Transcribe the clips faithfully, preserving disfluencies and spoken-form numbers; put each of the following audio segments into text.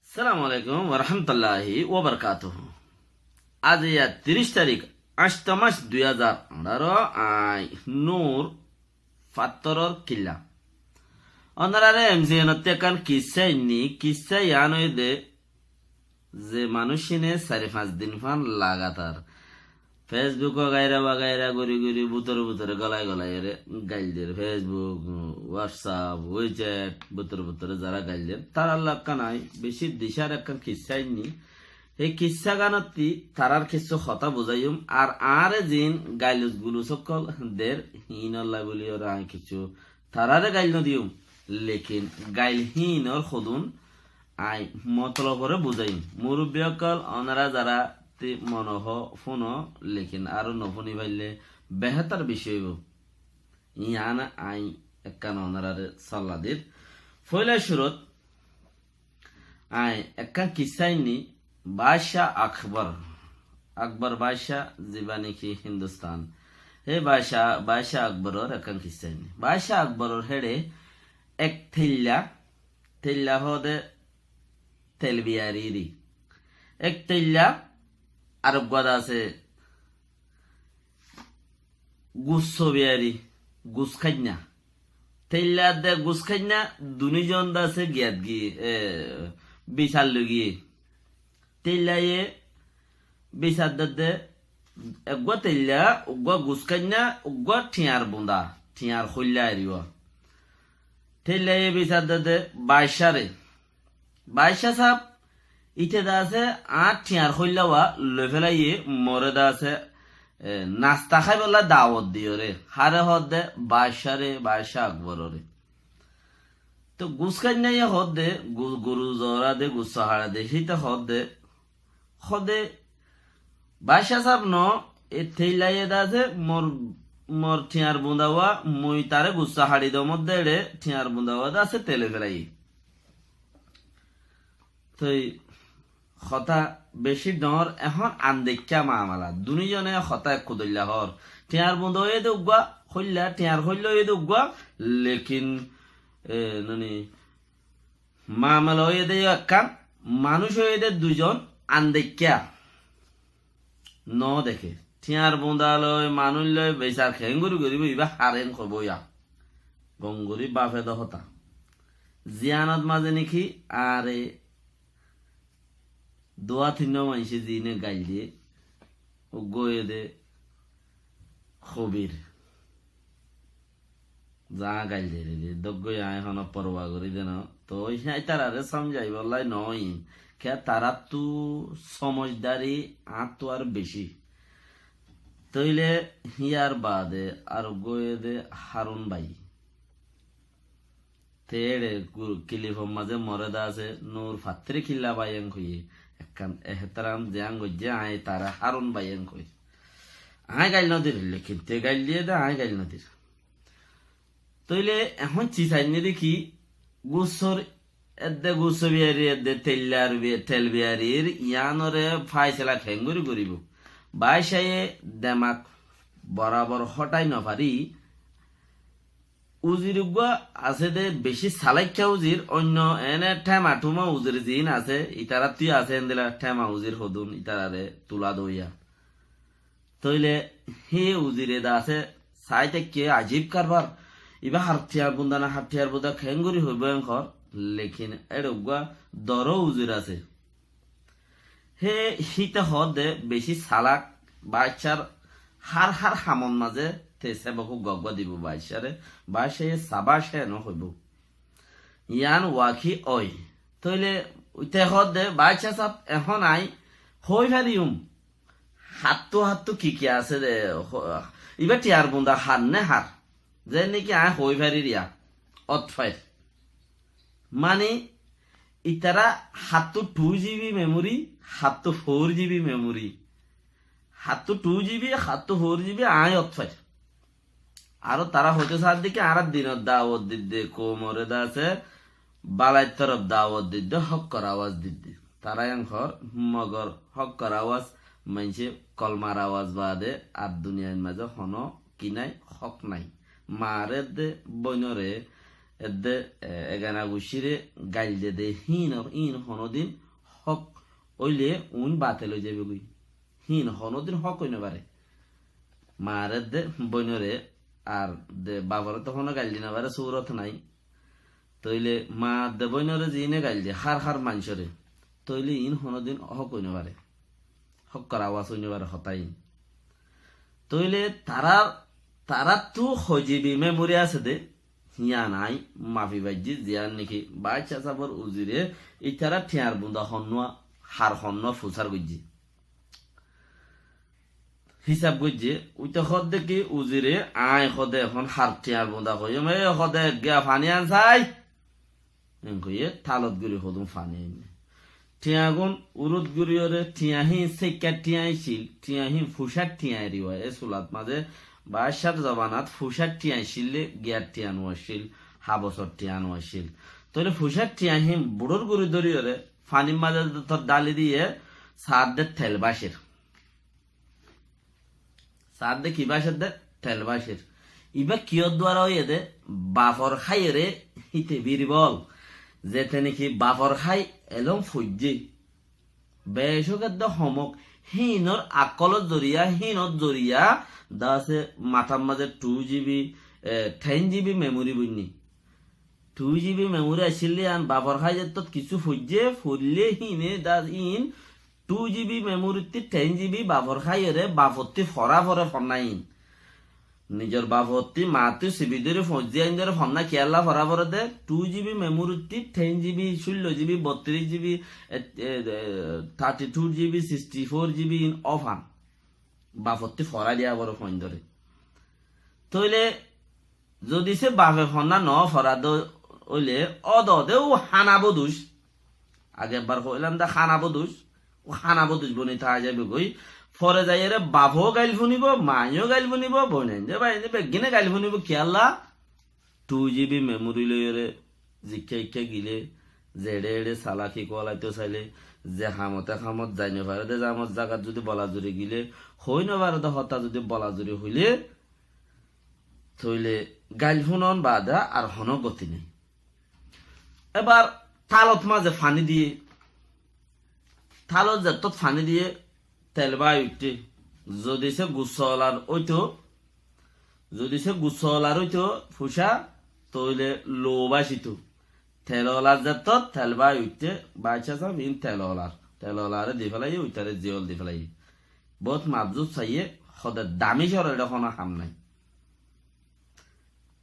Assalamu alaikum warahmatulláhi wabarakátuhu. Aijja tiríc tarík, añcto mac, dui házar añçáro, añí Nur Fattoror Killa. Ónorare M C N ottú ekkán kissá ainní, kissá yián óilde ze manúiccíne sair fañs din fán lagatar Facebook wagaira wagaira gorí gorí bútore bútore golai golai ere gail der. Facebook, WhatsApp, WeChat bútore bútore zará gail der, tarár lakkán añí bicí dicár ekkán kissá ainní. Hé kissá gánottí tarár kissú hotá buzáiyum, ar añáre ziín gailus gulus ókkol der, híinolla buli ore añí kissú taráre gail nodiyum, lekin gail híinor hodún añí motolobore buzáiyum. Murubbi ókkol, ónora zará tí mone hoó fúno, lekin aró nofúni faillé behétor bicí óibo. Yián añí ekkán ónorare solla dir. Foóila cúrut añí ekkán kissá ainní Baccá Akbor, Akbor baccá, zibá néki Hindustán. Hé baccá, Baccá Akboror ekkán kissá ainní. Baccá Akboror héçe ek teilla, teilla hoóde tel biyariri. Ek teilla, ar uggúa de asé gusso biyari, gus kainna. Teilla de gus kainna, duní zon de asé giyat gi, e, bisar loi giyé. Teillaye bisar de de, eggúa teilla, uggúa gus kainna, uggúa thiañr bunda, thiañr hóilla ariyúa. Teillaye bisar de de baccáre. Baccá sáb, íte de asé añár thiañr hóilla wá loi félaiyé, more de asé, e, nasta háibolla dawot diyóre. Háre hoódde? Baccáre, Baccá Akborore. Toóu gus kainnaye hoódde, gu-, goru zoóra de, gusso haça de, híte hoódde, hoódde, Baccá sáb noó, e teillaye de asé mor, mor thiañr bunda wá, mui taré gusso haçi dom de eçe thiañr bunda wá de asé teli félaiyé. Toi hotá bicí dhoóñr, ehón andeikká mamela. Duní zone hotá ekku dóilla hoór. Thiañr bunda óiye de uggúa, hóilla, thiañr hóilla óiye de uggúa, lekin, e, noni, mamela óiye de yó ekkán, manúic óiye de dui zon, andeikká. Noó deké. Thiañr bunda loi, manúic loi bisar keéngorí goríbou, ibá haren hoibóu yá. Gongorí bafe de hotá. Ziyanot mazé néki añáre duwá tinnúa maincé ziíne gail diyé, uggúa óiye de hóbir. Zaá gail diyé de, de, doggói aññí honó porwa gorí de noó. Toóu hítararé somzaibólla noó, kiyá taráttu somojdári añáttu ar bicí. Tóile híyar baade ar uggúa óiye de Hárun bái. Te éçe gu-, kilifor mazé more de asé Nur Fattori Killa bái en hoiyé, ekkán ehteram ziyán goijjé aññí tará Hárun bái en hoi. Aññí gail nodir, lekin te gail diyé de aññí gail nodir. Tóile ehón cis ainné de ki, gussór edde gusso biyari, edde tellar bi-, tel biyarir, yiánoré faisela keéngorí goríbou? Baccáye demak borabor hóthai nofarí, uzir uggúa asé de bicí salaikká uzir, oinno ene thema thuma uzir ziín asé, itarattú asé endilla thema uzir hodún itararé tulá doiya. Tóile hé uzire de asé, sai táikke ajib karbar. Ibá har thiañr bunda na har thiañr bunda keéngorí hoibóu en hoór, lekin éçe uggúa doró uzir asé. Hé híte hoódde bicí salak, baiccár hár hár hamot mazé te sebok uggúa uggúa dibou baiccáre, baiccáye sabác hé no hoibóu. Yián waki ói. Tóile te hoódde, baiccá sáb, ehón aññí hoói fariyum. Hattú hattú ki ki asé de, ho-, ibá thiañr bunda har né har? Ze néki aññí hoói farir yá, ót fair. Mani, itará hattú two G B memory, hattú four G B memory. Hattú two G B, hattú four G B, aññí ót fair. Aró tará hoitó saádde ki, añára dinor dawot didde, koumoré de asé, balair torof dawot didde, hókkor awaz didde. Tará yián hoór, mogor hókkor awaz, maincé kolmar awaz baade ar duniyair mazé honó ki nái, hók nái. Maaré de, bóinoré, edde, e, egana guccíre gail dede, híin, híin honódin hók óile uin batel ói zaibogói. Híin honódin hók ói nofare. Maaré de bóinore ar de baforé to honó gail di nofare, surot nái. Tóile maa de bóinore ziíne gail de, hár hár maincóre, tóile iín honódin hók ói nofare. Hókkor awas ói nofare hotá iín. Tóile tarár, taráttu hoi jibi memori asé de, híyan aññí mafi faijjí, ziyán néki baácca sábor uzire ítara thiañr bunda honnúa, har honnúa fusár goijjé. Hísab goijjé, uite hoódde ki uzire, aññí hoóde ehón har thiañr bunda hoiyúm, e hoóde eggiya faní an sai. Eén hoiyé talot gori hodún faní ainné. Thiañgún urut goriyóre, thiañ híin séikka thiañ accíl, thiañ híin fucár thiañ eriwa. E sulat mazé baáccar zobanat fucár thiañ accíl, giyar thiañ no accíl, habosor thiañ no accíl. Tóile fucár thiañ híin buçór gori dóriyóre, fanír mazé tór dháli diyé, saádde tel bácer. Saádde ki bácer de? Tel bácer. Ibá kiyór duara óiye de? Bafor háiyore híte biribol. Zete néki bafor hái elóm foijjé. Becók edde homok, híinor akkolor zoriya, híinor zoriya, dase matár mazé two G B, e, ten G B memori boinní. Two G B memori accíl de yián bafor hái zettót kissú foijjé, foillé híine dá iín two G B memorittí ten G B bafor háiyore bafottí forá fore fonná iín. Nizor bafottí maattú sibi dóri foijjé aindóre fonná kiyálla forá fore de, two G B memorittí ten G B, cúllo G B, bottiríc G B, e, e, e, thirty two G B, sixty four G B iín ófan. Bafottí forá diya fore foindóre. Tóile zodi se bafe fonná no forá de óile, ódode ó hána boduc. Age ebbar hoilam de hána boduc. Ó hána boduc boni tái zaibogói. Fore zaiyóre bafeó gail funibo, maiyó gail funibo, boinain de báiyain de beggíne gail funibo. Kiyálla? Two G B memori loiyóre zikká ikká gilé, zeçé eçé salaki kuwalaito sailé, ze hamot e hamot zai no fare de, ze hamot zagat zodi bolazuri gilé, hoi no fare de hotá zodi bolazuri hoilé, tóile gail funon baade ar honó goti nái. Ebar talot mazé faní diyé, talot zettót faní diyé, tel bái uiththé. Zodi se gussa olar óito, zodi se gussa olar óito fucá, tóile lou bácito. Tel olar zettót tel bái uiththé, bácca sab iín tel olar. Tel olare di felaiyé, uitare ziyól di felaiyé. Bóut mabzub saiyé, hode dami cór eçé honó ham nái.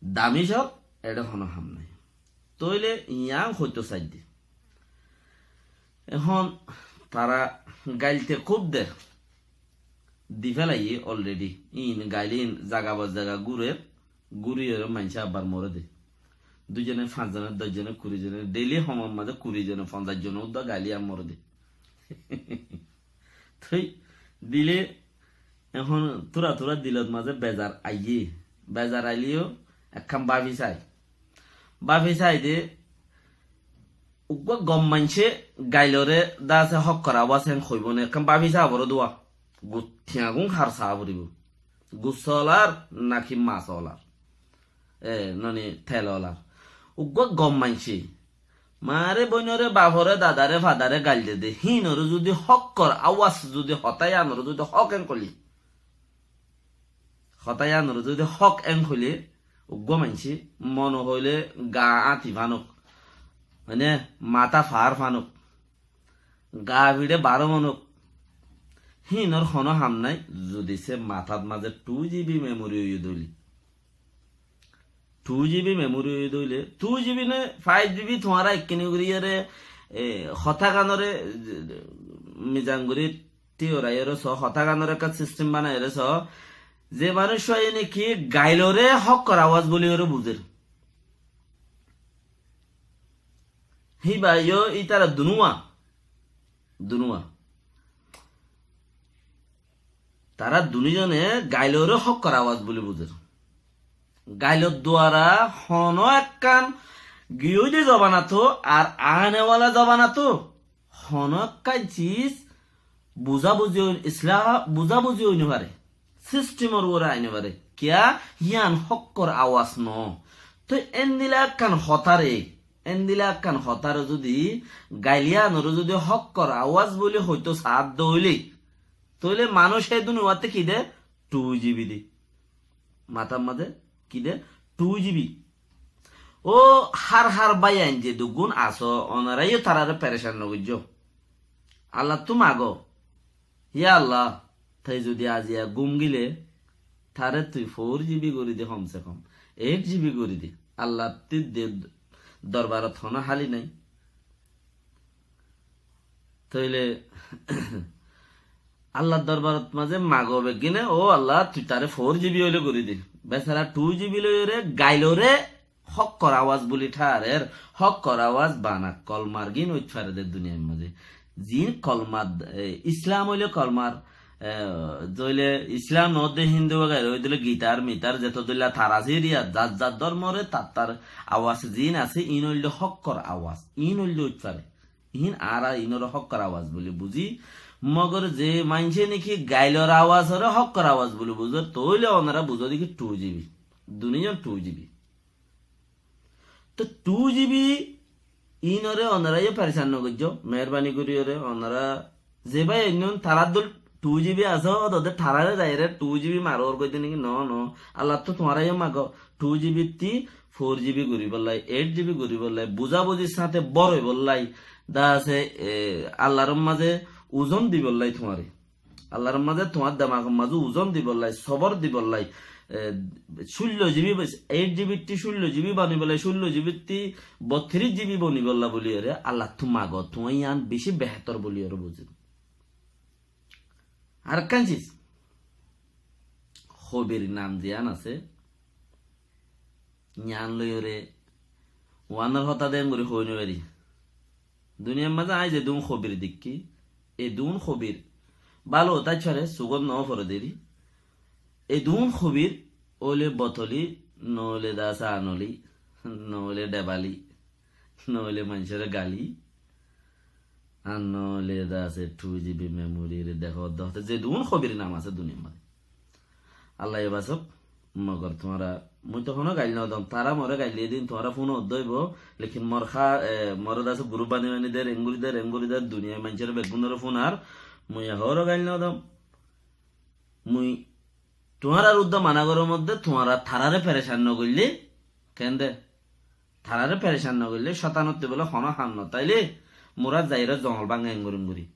Dami cór, eçé honó ham nái. Tóile yián hoito saidde. Ehón tara gail te kúb der. Di felaiyé already. Iín gail iín zaga ba zaga gúrer, gúriyóre maincé abbar moré de. Dui zone, fañs zone, doc zone, kuri zone, daily homor mazé kuri zone, fonzaic zone uddá gail iín moré de. Tói dile ehón tura tura dilot mazé bezar aiyé. Bezar aileyó ekkán báfi sai. Báfi sai de uggúa gom maincé gailoré dase hókkor awas en hoibó né, ekkán báfi sai aboró dua. Gu-, thiañgún har saá foribó. Gussa olar naki mas olar? E, noni tel olar. Uggúa gom maincé. Maaré, bóinoré, baforé, dadaré, fadaré gail dede. Híinoré zudi hókkor awas, zudi hotá yíanoré zudi hók en hoilé, hotá yíanoré zudi hók en hoilé, uggúa maincé mone hoilé gaa áñti fanok, mane matá faár fanok, gaa fiçé baró monok, híinor honó ham nái, zudi se matát mazé two G B memory óiye dóile. Two G B memory óiye dóile, two G B né five G B tuáñra ekkene goríyeré, e, hotáganoré, e, mizan gorí tíoraiyeré soó, hotáganoré ekkán system banaiyeré soó, ze manúic óiye né ki gailoré hókkor awas bóliyoré buzér. Híba yó ítara dunúwa, dunúwa. Tará dunízone gailoré hókkor awas bóli buzér. Gailor duara honó ekkán giyóide zobanato ar anewala zobanato honó ekkán sis buzábuzi ói-, islah, buzábuzi ói nofaré. Sistemor uore ai nofaré. Kiyá? Hían hókkor awas noó. Toi endilla ekkán hotáre, endilla ekkán hotáre zodi gail yíanoré zodi hókkor awaz buli hoito saádde óile, tóile manúic hédun uátte ki de? Two G B de. Matár mazé ki de? Two G B. Ó hár hár báiyain zeduggún asó, onoráyo taráre perecan no goijjó. Allattú mago. Yá Allah, tái zodi aziya gúm gile, taré tui four G B gorí de hom se hom, eight G B gorí de. Allattú de dorbarot honó háli nái. Tóile Allar dorbarot mazé mago beggíne, ó Allah, tui taré four G B óile gorí de. Besara two G B loiyóre, gailoré hókkor awaz buli thárer, hókkor awaz bana kolmar gín óit fare de duniyair mazé. Zin kolmar, e, Islam óile kolmar, e, zoile Islam no de Hindu wagaira ói dile gitar mitar zeto dilla tar asé eriya, zar zar dormore tar tar awaz zin asé, in óilde hókkor awaz, in óilde óit fare. In añára inore hókkor awaz buli buzí, mogor ze maincé niki gailor awazore hókkor awaz buli buzor, tóile onora buzó de ki two G B. Duniyan two G B. Toi two G B inore onorá yó perecan no goijjó, meherbani goríyore onorá ze bái ainnón tarár dol two G B asó, ódode taráre zaiyore two G B maror goijjó niki? No, no. Allattú tuáñra yó mago, two G B ttí four G B goríbollái, eight G B goríbollái, buzabuzir sáñte boroibollái, dase, e, Allar mazé uzon dibollái tuáñre. Allar mazé tuáñr demagor mazé uzon dibollái, sobor dibollái, e, cúllo G B, eight G B ttí cúllo G B bonibollái, cúllo G B ttí bottiríc G B bonibollá buliyóre Allattú mago, tuáñr yián bicí behétor buliyóre buzí. Arekkán ciz, hobir nam ziyán asé, yián loiyóre uánor hotá de engori hoi no fari. Duniyair mazé aññí zedún hobir deikkí, edún hobir bála táic fare, sukót no fore deri. Edún hobir óile botoli, no óile dase anoli, no óile dhebali, no óile maincóre gali, ar no óile dase two G B memory re dekó, dekóte zedún hobir nam asé duniyair mazé. Allaye basók, mogor tuáñra, mui to honó gail no dom, tará more gail diye din tuáñra fúno uddá óibo, lekin mor há, e, more dase gurúp bani bani der, engori der, engori der, duniyair maincóre beggúnore fúnar, mui ehóro gail no dom. Mui tuáñrar uddá mana gorór modde tuáñra taráre perecan no goille, kende? Taráre perecan no goille, cótanottú bóle honó ham no táile, murát zaiyóre zongol báñge engorim gorí.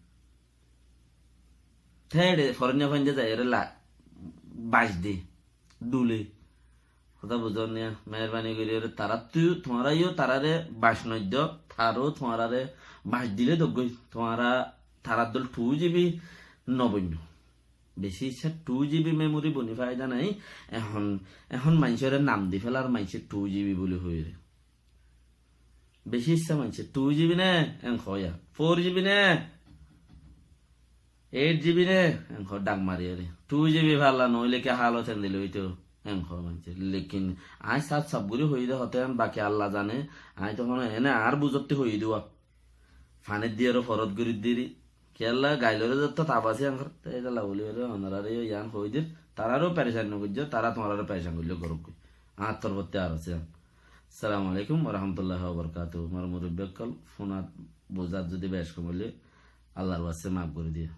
Téçe foróinna foinna zaiyóre la-, bac di, dule. Hotá buzón niya, meherbani goríyore tarattú, tuáñra yó taráre bac no do, taró tuáñrare bac dile doggói, tuáñra tarár dol two G B no boinno. Beci issá two G B memory boni faida nai. Ehón, ehón maincóre nam di félar maincé two G B buli hoiyóre. Beci issá maincé two G B ne, en hoó ya. Four G B ne, eight G B ne, en hoó dhak mariyóre. Two G B falla no óile ki hálot endilla óito, en hoó maincé. Lekin aññí saf saf gorí hoiyí de hotá, baki Allah zane, aññí to honó ene añár buzottí hoiyí de uá. Fanir diyóre forot gorí diri. Kiyólla gailóre zotto taf asé añár, te etolla buli óre onoráre yó yián hoi dir. Taráre yó perecan no goijjó, tará tuáñráre perecan goillé gorók goi. Añár torfóttu ar asé. Assalamu alaikum wa rahmatullahi wa barakatuhu. Mor murubbi ókkol, fúnat buzát zodi bec kom óile Allar waste maf gorí diyo.